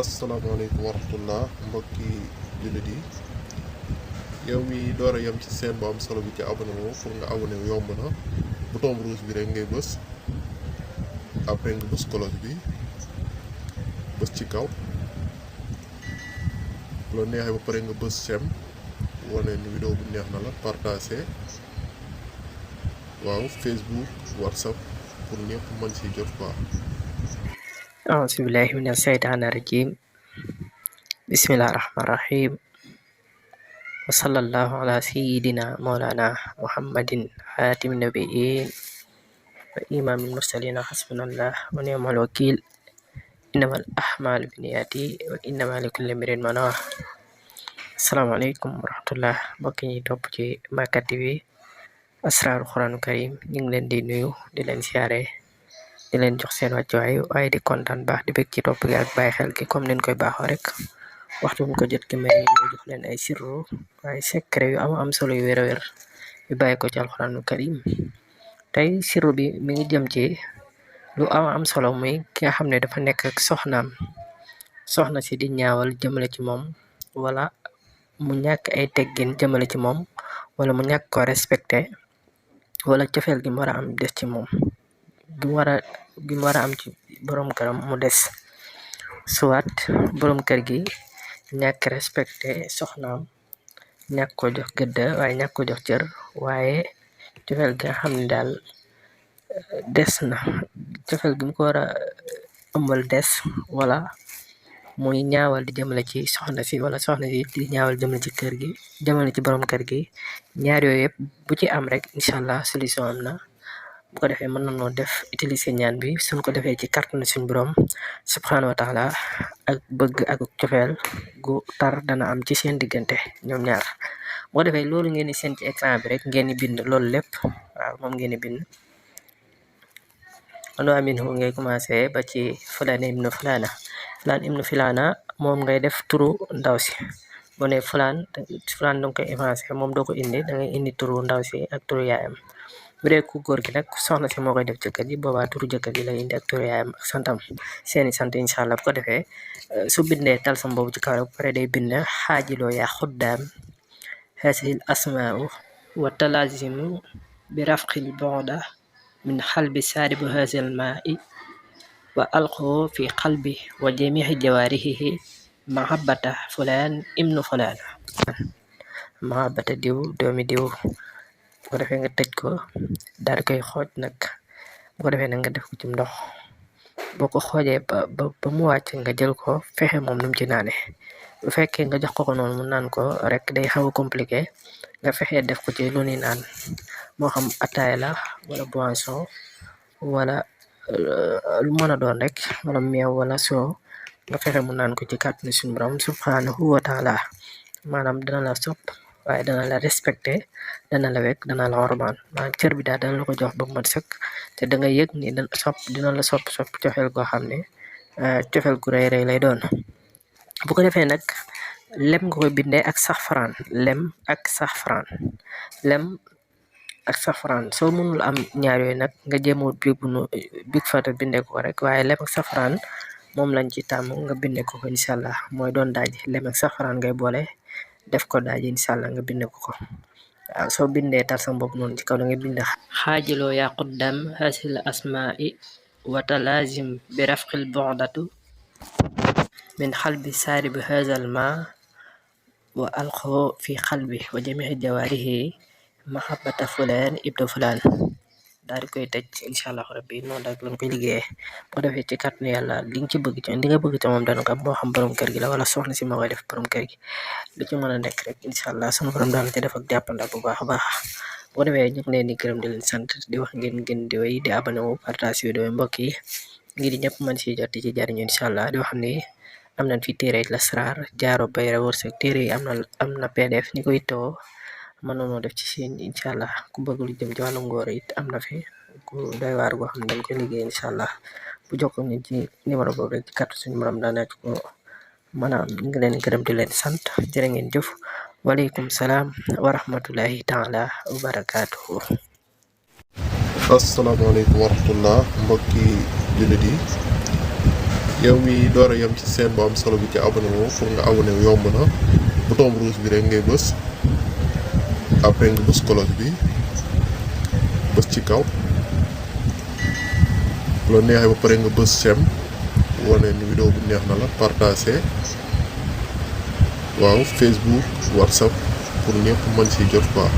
asalaamaaleykum wa rahmatullah mbokki jullit yi yow mi door a yem ci seen bu am solo bi ci abonné wu pour nga abonné wu yomb na bouton rouge bi rek ngay bës après nga bës cloche bi bës ci kaw loo neexee ba pare nga bës sem wane ni vidéo bu neex na la partagé waaw Facebook WhatsApp pour ñëpp mën si jot quoi. أعوذ بالله من الشيطان الرجيم بسم الله الرحمن الرحيم وصلى الله على سيدنا مولانا محمد خاتم النبيين وإمام المرسلين حسبنا الله ونعم الوكيل إنما الأعمال بالنيات وإنما لكل امرئ ما نوى. asalaamaaleykum wa rahmatullah mbokk ñi topp ci Makka TV asraarul Quraanul Karim ñu ngi leen di nuyu di leen siyaare di leen jox seen wàccuwaay waaye di kontaan baax di bëgg ci topp gi ak bàyyi xel gi comme nin koy baaxoo rek waxtu mu ko jot ki may ñu jox leen ay sirru waaye secret yu am solo yu wér a wér yu bàyyi ko ci alxuraanul karim. tey sirru bi mi ngi jëm ci lu am solo muy ki nga xam ne dafa nekk ak soxna si di ñaawal jëmale ci moom wala mu ñàkk ay teggin jëmale ci moom wala mu ñàkk ko respecté wala cofeel gi mu war a am des ci moom gi mu war a am ci borom këram mu des soit borom kër gi ñàkk respecté soxnaam ñàkk ko jox gëdd waaye ñàkk ko jox cër waaye cofeel gi nga xam ne daal des na cofeel gi mu ko war a ëmbal des wala muy ñaawal di jëmale ci soxna si wala soxna si di ñaawal jëmale ci kër gi jëmale ci borom kër gi ñaar yooyu yëpp bu ci am rek incha allah solution am na. bu ko defee mën nañoo def utiliser ñaan bi suñ ko defee ci kàttanu suñ borom subhanahu wa taala ak bëgg ak cofeel gu tar dana am ci seen diggante ñoom ñaar. bu ko defee loolu ngeen di seen ci écran bi rek ngeen di bind loolu lépp waaw moom ngeen di bind anoo amin hu ngay commencé ba ci fulana ibnu fulana moom ngay def turu ndaw si bu ne fulaan danga koy avancé moom doo ko indi da ngay indi turu ndaw si ak turu yaayam. bu dee ku góor gi nag soxna si moo koy def jëkkër ji boobaa turu jëkkër ji lay indi ak turu yaayam ak santam seeni sant incha allah. bu ko defee su bindee talsam boobu ci kaw rek bu pare day bind xaajiloo yaa xuddaam hasil asmaau wa talazimu bi rafqil bonda min xalbi saaribu hasil maai wa alqo fi qalbi wa jamihi jawaarihihi mahabbata fulaan ibnu fulaan mahabbata diw doomi diw. bu ko defee nga tëj ko daal di koy xooj nag bu ko defee nag nga def ko ci ndox boo ko xoojee ba mu wàcc nga jël ko fexe moom nu mu ci naane. bu fekkee nga jox ko noonu mu naan ko rek day xaw a compliqué nga fexe def ko ci lu ni naan moo xam ataaya la wala boisson wala lu mën a doon rek wala meew wala soo nga fexe mu naan ko ci kàttanu suñu borom subhanahu wa taala maanaam dana la sopp waaye dana la respecté dana la wekk dana la ormaan maanaam cër bi daal dana la ko jox ba mu mat sëkk te da nga yëg ni dina la sopp cofeel goo xam ne cofeel gu rëy rëy lay doon. bu ko defee nag lem nga koy bindee ak saxfaraan lem ak saxfaraan soo mënul am ñaar yooyu nag nga jéemut big fata bindee ko rek waaye lem ak saxfaraan moom lañ ci tàmm nga bindee ko incha allah mooy doon daaji lem ak saxfaraan ngay boole def ko daaji incha allah nga bindee ko waaw soo bindee talsam boobu noonu ci kaw da nga bind xaajiloo yaa quddam hasil asmaai wa talazim bi rafqil bondatu min xalbi saaribi hazal ma wa alqo fi xalbi wa jamihi jawaarihi mahabbata fulaan ibnu fulaan daal di koy tëj incha allah rabbi noonu rek lañ koy liggéeyee. boo defee ci kàttanu yàlla li nga ci bëgg ci li nga bëgg ci moom dana ko moo xam borom kër gi la wala soxna si moo koy def borom kër gi lu ci mën a nekk rek incha allah sunu borom daal ci def ak jàppandal bu baax a baax. boo defee ñu ngi leen di gërëm di leen sant di wax ngeen gën di wéy di abonné wu partage vidéo mbokk yi ngir ñëpp mën si jot ci jariñu incha allah di wax ni am nañ fi téere lasraar jaaro bayra wërsëg téere yi am na pdf ñi koy too mën nañoo def ci seen incha allah ku bëgg lu jëm ci wàllu ngóor it am na fi ku doy waar goo xam ne dañ koy liggéey incha allah bu jokkoo ñu ci numéro boobu rek ci kàttu suñu borom daa nekk ko maanaam ñu ngi leen gërëm di leen sant jërë ngeen jëf waaleykum salaam wa rahmatullahi taala wa barakaatuhu. asalaamaaleykum wa rahmatullah mbokki jullit yi yow mi door a yem ci seen bu am solo bi ci abonné woo pour nga abonné wu yomb na bouton rouge bi rek ngay bës après nga bës cloche bi bës ci kaw bu la neexee ba pare nga bës sem wane ni vidéo bi neex na la partagé waaw Facebook WhatsApp pour ñëpp mën si jot quoi.